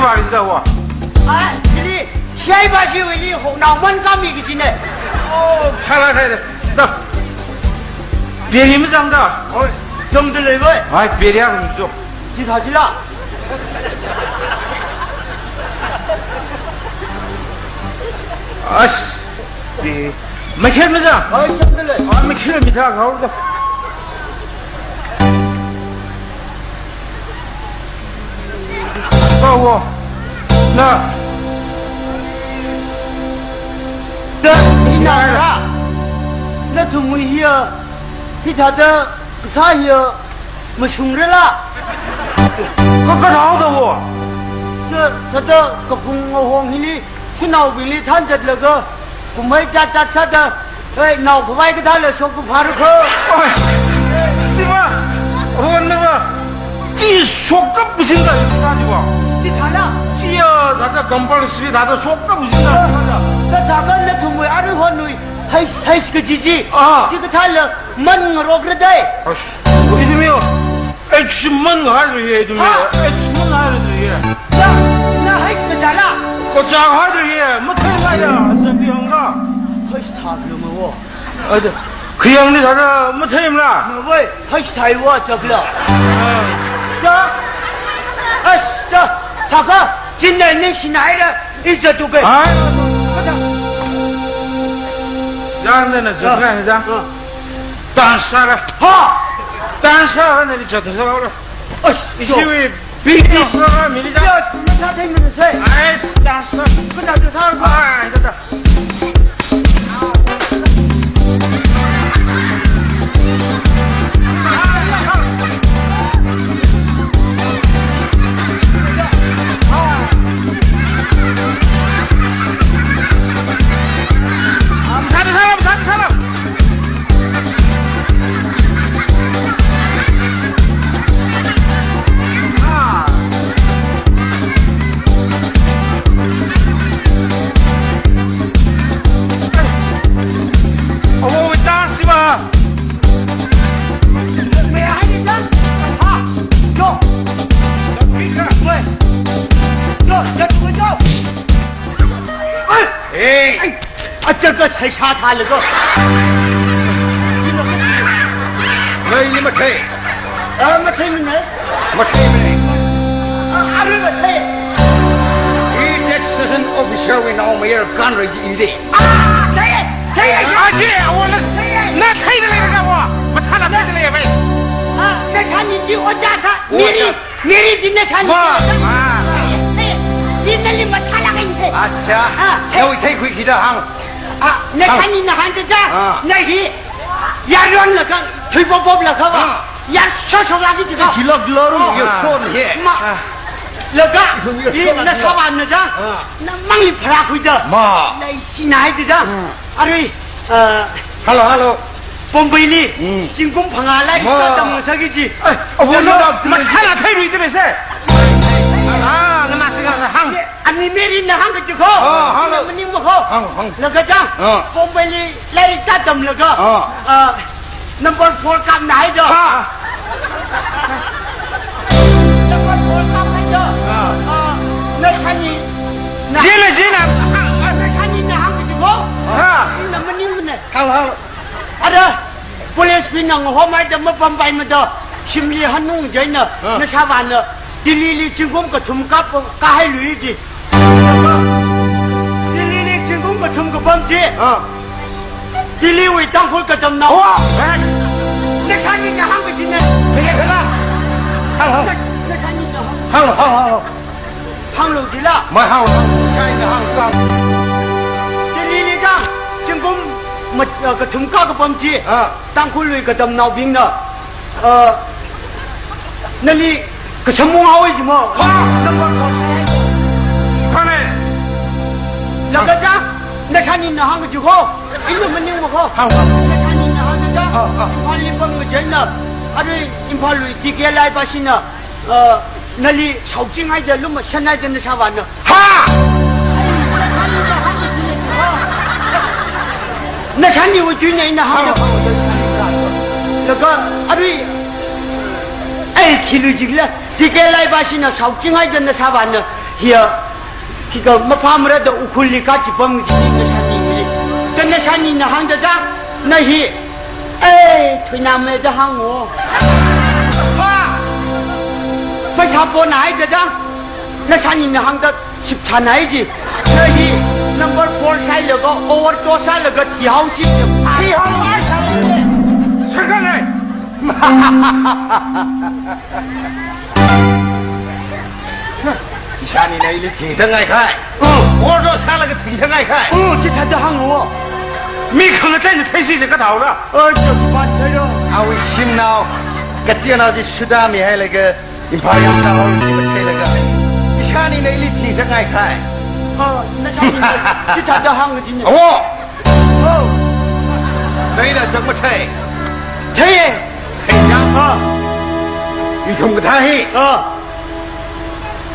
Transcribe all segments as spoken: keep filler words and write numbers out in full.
Pāri sāda wa. Ah, chili, shai ba shi wili hok nao man kami kajine. Oh, phala khai de. Da. Beri mazang da. Oi, zangda lei bai. Ai, beri a rum zo. Chi tha chila. Ash, di. Makhen mazang. Ai, zangda lei. Ai, makhen mi tha khao da. Bawo. Na. Da, ina ra. Nathumwui hiya. Hithāda, kasā hiya. Mashungra la. Ka, ka rao da wo. Da, da, da, kaphung ngahong hili. Shanaobingli thanzatlaga, kumhai chat chat sāda, hei, nao khavai kathāla shokkaphā ra kho. Oi, chi ma, hon na ma, chi shokkap bujin da, chi sa chi wa. Chi thāla? Chi ya, thāda compulsory, thāda shokkap bujin da, chi sa da. Kathākha nathumwui arui honwui, hei, hei, kaji chi. Ah. Chi kathāla, man ngarok ra dai. Ash, ithum yo. H man hai ri ye, ithum yo. Ha? H man hai ri ye. Ya, na hai kachāla? Kachā hai ri ye, mathei la ya, zabi hangga. Hai thāklu ma wo. Ada, khayang ni thāda mathei mla? Ma wai, hai thāi wa chakla. Ah. Da, ash, da, thākha, chinna ning shinai ra, i zatu kai. Hai? Kada. Zang na na, zang na, zang. Ah. Dance sāra. Ha! Dance sāra, nali chata sāra. Oish, ishiwui business sāra, mili da. Yo, mathāthei manasei. Ai, dance sāra. Kathā sāra. Ai, kathā. Mathāda sāra, mathāda sāra. Hey! Achaka chai sha tha le ko. Nali mathei. Ah, mathei mine. Mathei mine. Ah, arui mathei. I taxation officer wui naomayara kanra ji i de. Ah, thei, thei, thei. Ah, ji, awo na. Thei. Na theida lei ka wa. Mathāla theida lei bai. Ah, na chani ji ojā tha. Ojā. Miri. Miri jinne san. Ma, ma. Ni nali mathāla ngai the. Acha. Ah, hey. Nao thei khui khida hāng. Ah, na hāng. Chani na hāng ja. Ah. Na hi. Yaron la kha, thui pop pop la kha ba. Ah. Ya so so la ki ji kha. Ji lok lor, ah, ya so ni he. Ma. Ah. La kha. Ya so ni na sa ba na ja. Ah. Na mangli phara khui da. Ma. Lai si nai ja. Ah. Arui, uh, hello, hello. Bombayli, hmm, zingkum phangā lai, ma, katam ngasaki ji. Eh, awo, na, na, mathāla theirui te se. Ah, na ma singa hāng. Ani Mary na hāng kaji ko. Ah, hāng. Na maning ma ko. Hāng, hāng. Laga jang. Ah. Bombayli lai katam laga. Ah. Ah, number four kam na hai jo. Ah. Number four kam hai jo. Ah. Ah, na chani. Na. Jina, jina. Ah, na chani na hāng kaji ko. Ah. Na maning ne. Hāng, hāng. Ada, police bingna ngahomhaida mapampai mada, shimli hanung jaina, ah, na shavāna, Delhi li zingkum kathum kap, kahai lui ji. Delhi li zingkum kathum kapam ji. Ah. Delhi wui Tangkhul katamnao. Oh, eh. Na chani na hāng kaji ne. Hāng, hāng. Na, na chani na hāng. Hāng, hāng, hāng. Hānglu jila. Mai hāng, hāng, chai na hāng kang. Delhi li jang, zingkum mat, uh, kathum kap kapam ji. Ah. Tangkhul lui katamnaobingna. Uh, nali kachamung haowa ji mo. Ha! Number four. Khane. Laga jang, na chani na hāng ji ko. Ina maning ma ko. Hāng, hāng. Na chani na hāng ja. Ah, ah. Imphal li pam kaji na. Arui Imphal lui T K Laibashina. Uh, nali shaoching haida luma shan haida na shavāna. Ha! Na chaniwui tuina ina hāng. Laga, arui, ai, khi lui jila, T K Laibashina shaoching haida na shavāna. Hiya, khikha maphamara da Ukhrulli kachipam chi nashāningli. Kha nashāningna hāngda chang, na hi, ei, thuinamei da hāngo. Pheisā ponhaida chang, nashāningna hāngda chipthānhai ji. Na hi, number four sālaga, overdose sālaga, thihao chi. Thihao ai sā. Sākhangai. Ishānina ili thingsangngai khai. Oh. Overdose sālaga thingsangngai khai. Oh, chithāda hāngo. Mi khangateina theisi chi kathāora. Oh, chipā theiro. Awui shimnao kateonao chi shuda mihailaga, Imphal yamsā haoki macheilaga, ishānina ili thingsangngai khai. Oh, nashānina chithāda hāng kajina. Awo! Oh. Theida chak mathei. Theiye. Thei chang. Ah. Ithum kathā hi. Ah.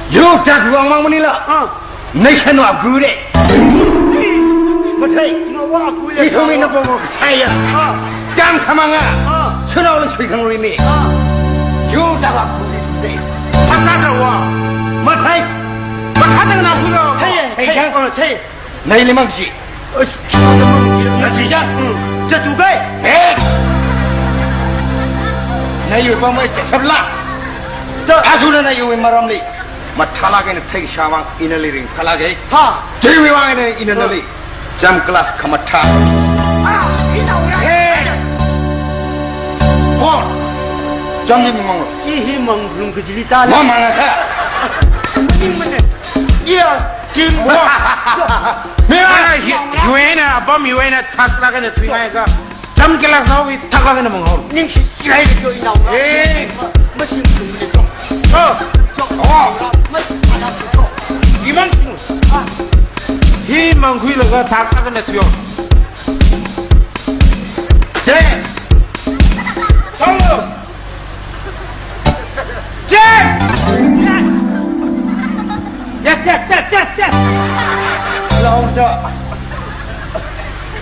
Yuruk chak wang mang manila. Ah. Nation of Gure. Mathei. Nawa Gure. Ithumwui na bobo sāya. Ah. Chang khamanga. Ah. Shanao lung sui khangarui mi. Ah. Yuruk chak wa Gure. Thakna wa. Mathei. Mathāda na Gure. Thei. Thei. Thei. Oh, thei. Naili mangshi. Oi, na chi ja. Hmm. Chatu kai. Eh. Naiwui pamwui chachapla. Ta. Asuna naiwui maramli. Mathālāk eina theikashā vang inali ringphālāka. Ha. Chiwui vang eina ina nali. Ha. Jam class khamathā. Ah, ina ura. Hey. Ho. Jamli manglo. Ihi manglung kajili ta la. Mamangakha. Maning mane. Iya, jing. Wa. Miwa hi, hiwui eina, apam hiwui eina, thaklāk eina thuingaika. Jam class naowui thaklāk eina manghaolu. Ningshi, ilai le jo inao. Eh. Mashing sung le jo. Oh. Jo. Oh. Mashing sung jo. Imang sung. Ah. Hi mangkhuilaga thaklāk eina thuiyo. Che. Solo. Che. Yes, yes, yes, yes, yes. Long jo.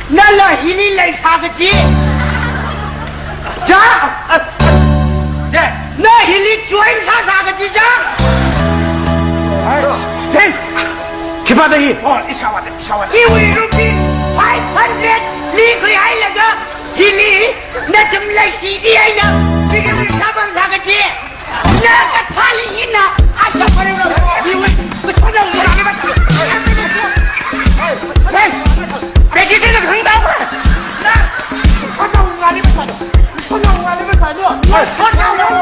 Nala hili leisā kaji. Ja. Ja. Na hili join sāsā kaji ja. Hai. Then. Khipāda hi. Oh, ishāvāda, ishāvāda. Iwui rupee five hundred li khuihailaga hili na chum leisi di eina. Bigami sabang sā kaji. Na kathāli ina, asha pare ura. Iwui, kusona ura. Hey, president khangda ba. Na, kusona ura ni ba. Kusona ura ni ba. Kusona ura.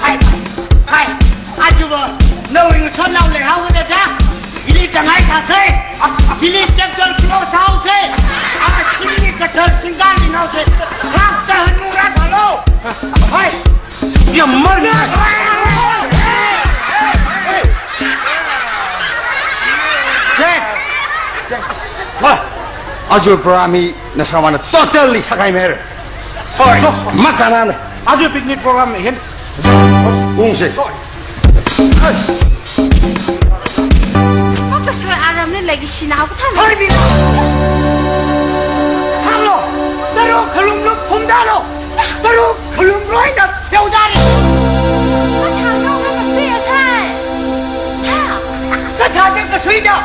Hai, hai. Ajuva, nawui ngasotnao leihaoda ja. Hili tangai sāsei. Hili chapter close haosei. Hili kathar singkar ning haosei. Hak tahan mura thalo. Hai. Yamar ni. Hey. Wah. Aja program hi nashāvāna totally sākahai mer. Sorry. Makanana. Aja picnic program hi. Ungse. Sorry. Makashwar aramli leikashina haokathā. Sorry, Bina. Hānglo. Taro khalum lo phumdalo. Taro khalum loina pheodalo. Kathālo ka kasui athai. Kathāda kasuida.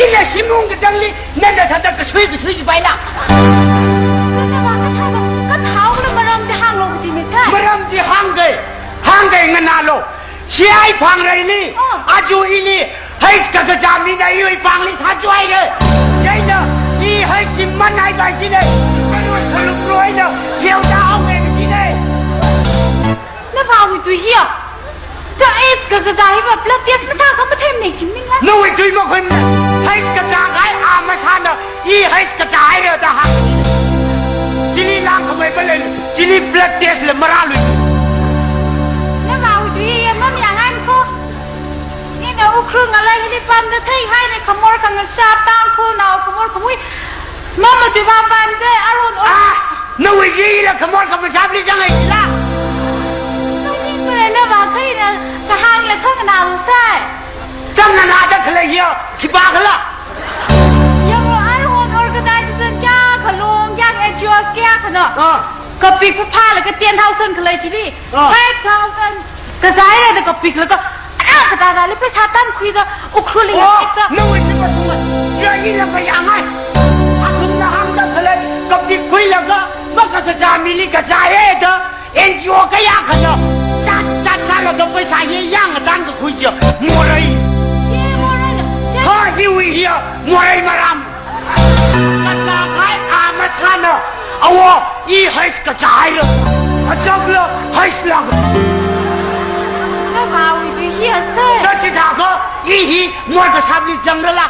Ina shimung katangli. Nana thāda kasui kasui jipaila. Nana va kathāda, kathāla maramdi hānglo kajina thai. Maramdi hāngdei, hāngdei nganālo. Chiai pāng reili, oh, aja ili, hais kakazā mina iwui pāngli sāchuihaira. Chieina, i hais chi manhaipai jina. Khalum loina, yau da hānghai jina. Navāwui tui hiya. Kha AIDS kakazā hiva blood test mathā kha mathemnei chimningla. Nawui tui makhuimana. AIDS kazākahai a masāna, i AIDS kazāhaira da hāng. Chili langkhamei palen, chili blood test la marālui. Navāwui tui hiya mamayāngai ko. Ina Ukhrul ngalei hili pamda theihaina khamor khangashap Tangkhulnao khamor khamui. Mama tui va pamda aron or. Ah! Nawui yila khamor khamashapli zanghai jila. Nawui yila navā khaina kahāngla khanganāsai. Zangnganāda khalei hiya, khipākhala. Yamo aruihon organization kayākha long, kayākha N G Os kayākhana. Ah. Kapik phāphālaga ten thousand khalei chili, ah, five thousand kazāhaira da kapiklaga, ara katātāli pheisā tamkhuida, Ukhrulli, oh, ngasakta. Nawui chi masunga. Chi ila mayāngai. Athumna hāngda khalei, kapik khuilaga, makakazā mili kazāhaira da, N G O kayākhana, chat, chat, chatlaga pheisā hi yāng atan kakhui chi, morei. Ye, morei na. Ha, iwui hiya, morei maram. Kazākahai amachāna, awo, i heist kazāhaira. Achakla heist lāka. Navāwui tui hi ase. Nachithākha, i hi morei kashapli zangrala.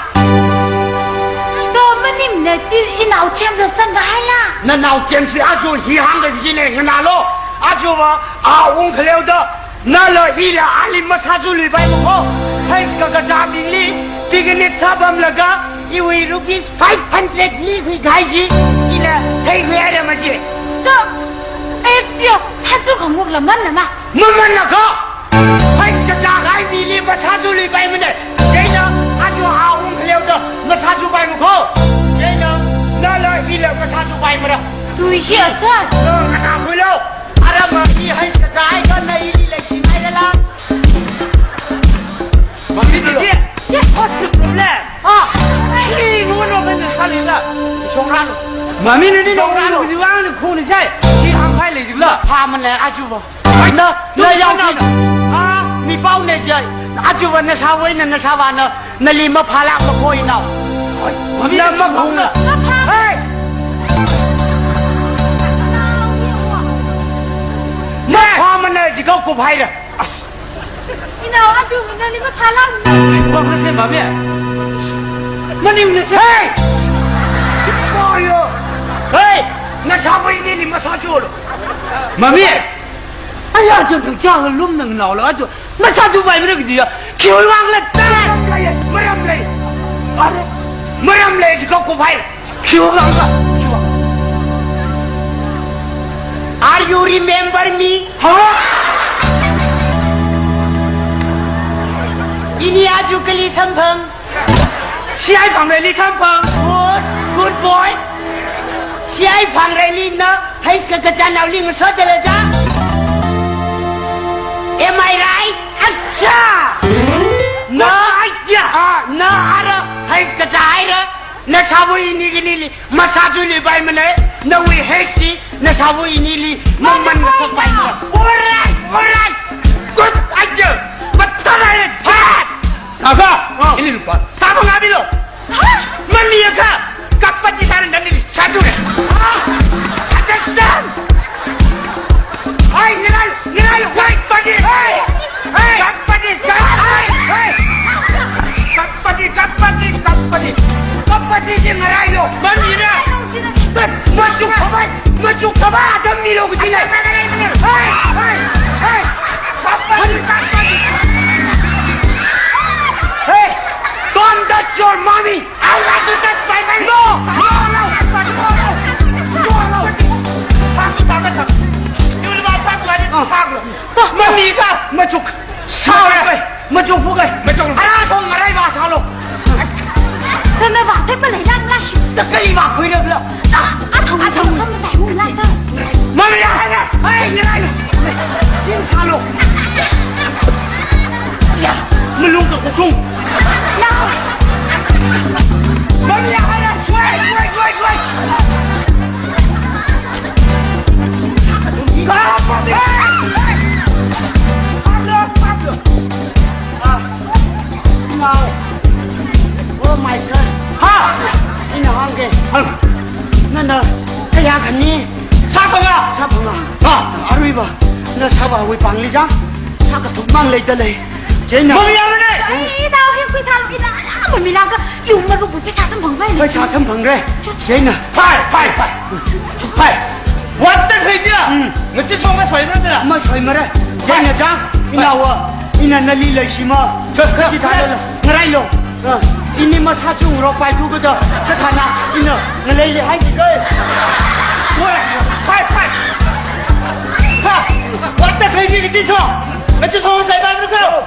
To maningmana chi, inao chemla sangkahaila. Nanao chemsi aja hi hāngda kajina, nganālu. Ajava, a ungkhaleoda, nala ila ali masāzuluipaimana kho. Heist kakazābingli, picnic sāpamlaga, iwui rupees five hundred li khuikahai chi, ila theikhuihaira maji. To, eh, yo, sāzu kanguk la manna ma. Mamanna kho. Heist kazākahai mili masāzuluipaimana. Chieina, aja a ungkhaleoda, masāzupaimana kho. Chieina, nala ila masāzupaimara. Tui hi ase. To, nganākhuilu. Ara mami heist kazāhai kha na ili leishimei lala. Mami, nali. Yes, what's the problem? Ah, hi, ngono kan sali la. Shongran. Mami, nali shongran. Ngono kan wang ni khuni sai. Hi hāngphai lei jibla. Phāmana ajava. Na, na yao na. Ah, mi pao ne jai. Ajava nashāvana, nashāvana. Nali maphālākmana kho inao. Mami, na makhungla. Hey! Maphāmana jikha kuphaira. Inao, aja nali maphālākmana. Bang na se mami. Maningmana se. Hey! Boyo. Hey! Nashāva inili masāzulu. Mami. Aya, chang chang lumna naola aja. Masāzupaimara kajiya, khiwui vangla tara. Maram lei, maram lei. Are, maram lei jikha kuphai. Khiwui vangla, khiwui vang. Are you remember me? Ha? Ini aja kali samphang. Siai Phangreili samphang. Good, good boy. Siai Phangreili na heist kakazā naoli ngasoda leija. Am I right? Acha! Na, acha! Ah, na ara heist kazāhaira. Nashāva ini khanili masāzuluipaimana. Nawui heist hi nashāva inili maman ngasakpaimana. Alright, alright. Good, acha. But tonight, Kaka, oh, ini lupā sāmangā milu. Ha? Mamiakha, kapati sāra nali sāzure. Ha? Understand? Hai, ngalāilu, ngalāilu, hai, kapati, hai, hai, kapati, hai, hai, hai. Kapati, kapati, kapati. Kapati chi ngalāilu. Mamira. Machuk khavai, machuk khavai, atam milu kajina. Hai, hai, hai. Kapati, kapati. Hey, don't touch your mommy. I want to touch my mommy. No, no, no, no, no, no. Mami ka, machuk. Sāra. Machuk fukai. Machuk. Ara thong ngarai ba sālu. Thana ba, te pa lei lang la shi. Ta kali ba khuira bla. Ah, athong, athong, athong, athong, athong, athong. Mami ya, hai, hai, hai, hai. Sing sālu. Ya, malung ka kutung. Ya. Mami ya, hai, hai. Wait, wait, wait, wait. Hey, hey. Pablo, Pablo. Ah, no. Oh my God. Ha! Ina hāngke. Hāng. Nana kayā khani? Sāphangā. Sāphangā. Ha. Aruiva, nashāvāwui pāngli chang sākathuk mang leida lei. Chieina. Mami ya ne? Ai, ina hi khuithālu, ina, ina, mami la ka, yu ma lu bu pheisā samphang pai ne. Pheisā samphangre. Chieina. Phai, phai, phai. Phai. What the hell, dear? Hmm. Ngachee song masoimara, dear? Masoimara. Chieina chang, ina wa, ina nali leishima. Ka, ka, ka, ka, ka, ngarailu. Ah, ini masāzungrok paitu kada, kathāna, ina, ngaleili hai di kai. What? Phai, phai. Ha, what the hell, dear? Ngachee song. Ngachee song masoipaimara ko.